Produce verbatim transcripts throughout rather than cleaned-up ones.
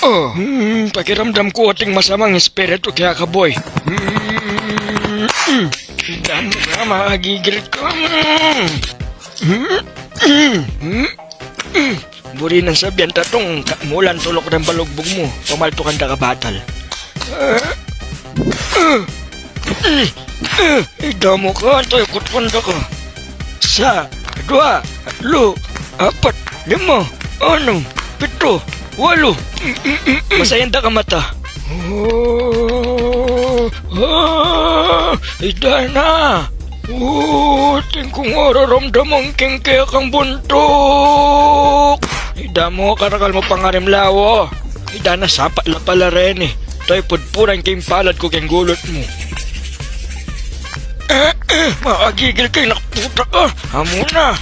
Hmm, pakiramdam ku ating masamang espiritu keka, boy. Hmm, hmm. Damo ka, magigil ka. Hmm. Hmm, hmm, hmm. Buri nang sabian ta tung ka-, mulan tuluk dang balugbug mu, pamaltukan da ka batal. Damo ka, anto, ikut kunda ka. Sa, dua, lu, apat, lima, anam, pitu, walu. Masayan da ka mata. Oh, ah, ida na. Oh, atin kung araramdaman king kekang buntuk. Ida mu, karakal mu pangarimlawa. Ida na, sapat la pala reni. Toy pudpuran king palad ku king gulut mu. Eh, eh, magigil ka, anak puta ka. Amu na.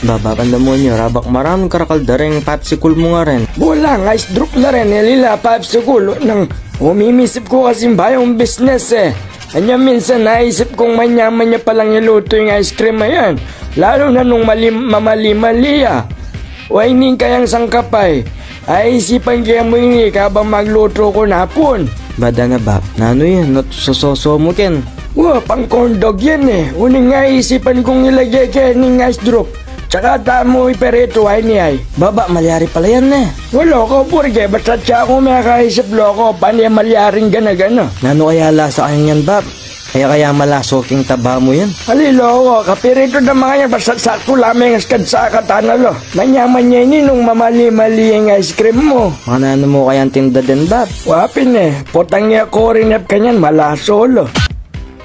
Bap, Bapang Damonyo, rabak maranun karakal da reng popsicle mu ngaren. Bolang, ice drop la ren, e la popsicle. Nung umimisip ku kasi ing bayung business e. Anya minsan naisip kung manyaman ya palang ilutu ing ice cream a yan. Lalu na nung mali-, mamali-mali ya. Wa ini kayang sangkap ay. Aisipan ke mu ini kabang maglutu ku napun. Bada na, Bap. Nanu yan? Nanu ing sososo mu ken? Wa, pang corn dog yan e. Uling aisipan kung ilage ke ning ice drop. Tsaka tamu ipiritu, wa ini ay. Bap, Bap, malyari pala yan e. Wa, loko, purke basta atsa kung mekaisip, loko, pane malyaring gana-gana. Nanu kaya lasa kanyan, Bap? Kaya, kaya malaso king taba mu yan? Ali, loko, kapiritu da makanyan, basta saktu la meng askad sa katana lo. Manyaman ya ini nung mamali-mali ing ice cream mu. Makananu mu kayang tinda den, Bap? Wa pin e, potang ya corn up kanyan, malaso lo.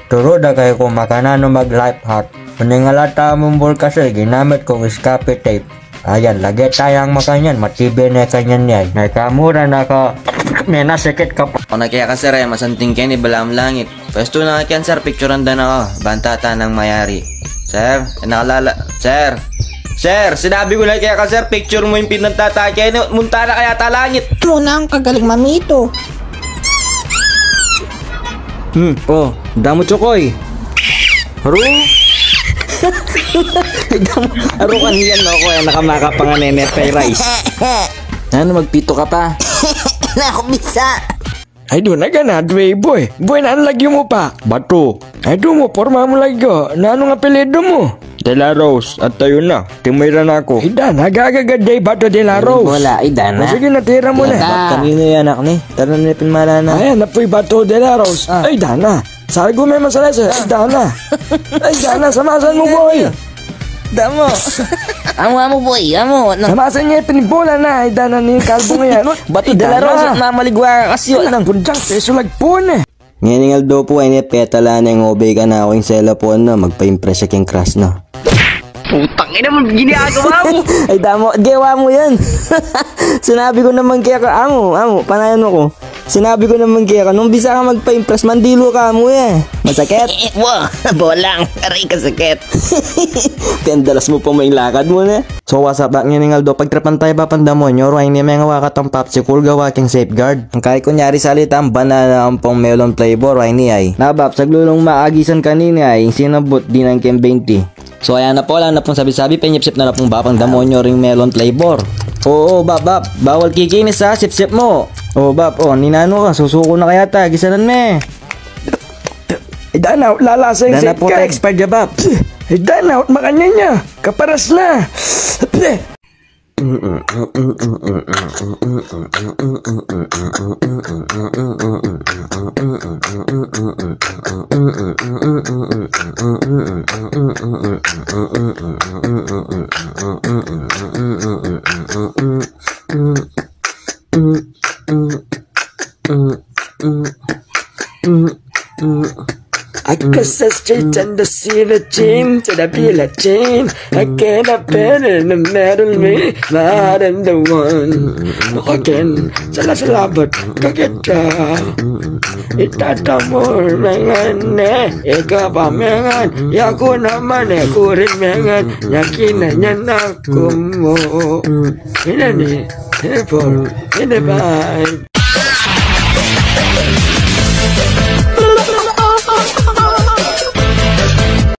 Turu da kekayu kung makananu mag-life hack. Uling alata mung bulkas e, ginamit kung scotch tape. Ayan, lage tayang makanyan, matibe ne kanyan yan. Naikamura na ka, mena, sakit ka pa. Kung na keka, sir, e masanting keni balang langit. Pwestu na keka, sir, picturan da na ka. Banta ta nang mayari. Sir, e nakalala, sir. Sir, sinabi ku na keka, sir, picture mu ing pinanta ta keni, munta na ka yata langit. Munang kagaling mamitu. Hmm, o, damu, Chokoy. Aru? Damu, aru kaniyan, no? Kaya nakamakapang a nene fried rice. Nanu, magpitu ka pa? Naku, bisa. Ay, dana, gana, dwe, boy. Boy, nanu lagyu mu pa? Batu. Ay, dumu, porma mu lagyu. Nanu ing apelyidu mu? De la Rose, at tayu na. Timuiran na ku. Ay, dana, gagaga de i Bato de la Rose. Bola, ay, dana. O, sige na, tira mu na. Yata. Kaninu yan, anak ni? Tara na, pinmala na. Ayan na pu i Bato de la Rose. Ah. Ay, dana. Sabi ku me masalese. Ay, dana. Ay, dana, samasan mu, boy. Damo. Amu, amu, boy, amu. Na. Samasan ye pin i bola na. Ay, dana, ni kalbung yan. Bato de la Rose, na maligwa kasi. Ay, nang punjang, peso lagpun e. Ngening aldo pu, ay ne, petalan ne, ngobey kanaku ing cellphone na, magpa-impress ya king crush na. Putang ina mu, ginagawa mu. Ay, damo, gewa mu yan. Sinabi ku naman keka, amu, amu, panayan mu ku. Sinabi ku naman keka, nung bisa ka magpa-impress, mandilu ka mu e. Masakit? Wa, bolang, aray, kasakit. Pendalas mu pa mu ing lakad mu, ne? So, what's up, Bap? Ngening aldo, pagtripan taya i Bapang Damonyo, reng ini, mengawa katang popsicle gawa king Safeguard. Ing kayang kunyari salita, banana ampong melon flavor, reng ini ay. Na, Bap, saglulung maagisan kanini ay, ing sinabut, dinan keng bente. So, ayan na pu, ala na pung sabi-sabi, penyipsip na na pung Bapang Damonyo ring melon flavor. Oo, Bap, Bap, bawal kikinis, ha, sipsip mu. O, Bap, o, ninanu ka, susuku na ka yata, gisanan me. Ay, dana, lalasa ing Safeguard. Dana pu, expert ya, Bap. Ay, dana, makanyan ya. Kaparas na. Akasas chan da sila chin, chan da bila chin. Akena pene na meron mi, maran da wan. Again, sala salabat, kakita. Itata mo mengan ne, ika pa mengan. Yaku naman e, kurin mengan. Yakin na yan aku mu. Ina ni, ina po, ina ba.